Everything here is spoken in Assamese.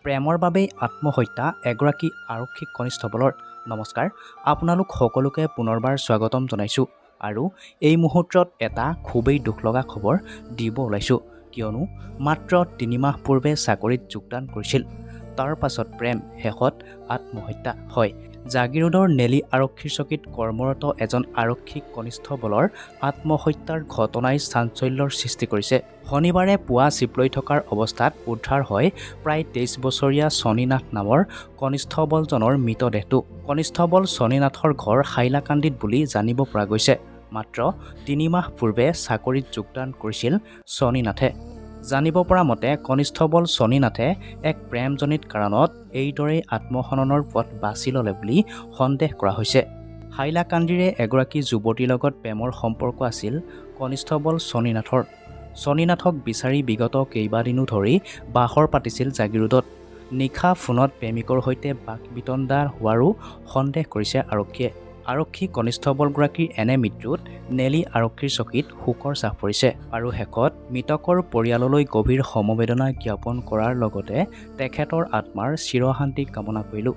প্ৰেমৰ বাবেই আত্মহত্যা এগৰাকী আৰক্ষী কনিষ্টবলৰ। নমস্কাৰ, আপোনালোক সকলোকে পুনৰবাৰ স্বাগতম জনাইছোঁ আৰু এই মুহূৰ্তত এটা খুবেই দুখ লগা খবৰ দিব ওলাইছোঁ, কিয়নো মাত্ৰ 3 মাহ পূৰ্বে চাকৰিত যোগদান কৰিছিল, তাৰ পাছত প্ৰেম, শেষত আত্মহত্যা। হয়, জাগিৰোডৰ নেলি আৰক্ষীৰ চকীত কৰ্মৰত এজন আৰক্ষী কনিষ্টবলৰ আত্মহত্যাৰ ঘটনাই চাঞ্চল্যৰ সৃষ্টি কৰিছে। শনিবাৰে পুৱা চিপ লৈ থকাৰ অৱস্থাত উদ্ধাৰ হয় প্ৰায় 23 বছৰীয়া চনীনাথ নামৰ কনিষ্টবলজনৰ মৃতদেহটো। কনিষ্টবল চনীনাথৰ ঘৰ হাইলাকান্দিত বুলি জানিব পৰা গৈছে। মাত্ৰ 3 মাহ পূৰ্বে চাকৰিত যোগদান কৰিছিল চনীনাথে। জানিব পৰা মতে কনিষ্টবল চনীনাথে এক প্ৰেমজনিত কাৰণত এইদৰেই আত্মহননৰ পথ বাছি ল'লে বুলি সন্দেহ কৰা হৈছে। হাইলাকান্দিৰে এগৰাকী যুৱতীৰ লগত প্ৰেমৰ সম্পৰ্ক আছিল কনিষ্টবল চনীনাথৰ। চনীনাথক বিচাৰি বিগত কেইবাদিনো ধৰি বাহৰ পাতিছিল জাগিৰোডত। নিশা ফোনত প্ৰেমিকৰ সৈতে বাক বিতণ্ডা হোৱাৰো সন্দেহ কৰিছে আৰক্ষীয়ে। আৰক্ষী কনিষ্টবলগৰাকীৰ এনে মৃত্যুত নেলি আৰক্ষীৰ চকীত শোকৰ ছাঁ পৰিছে আৰু শেষত মৃতকৰ পৰিয়াললৈ গভীৰ সমবেদনা জ্ঞাপন কৰাৰ লগতে তেখেতৰ আত্মাৰ চিৰশান্তি কামনা কৰিলোঁ।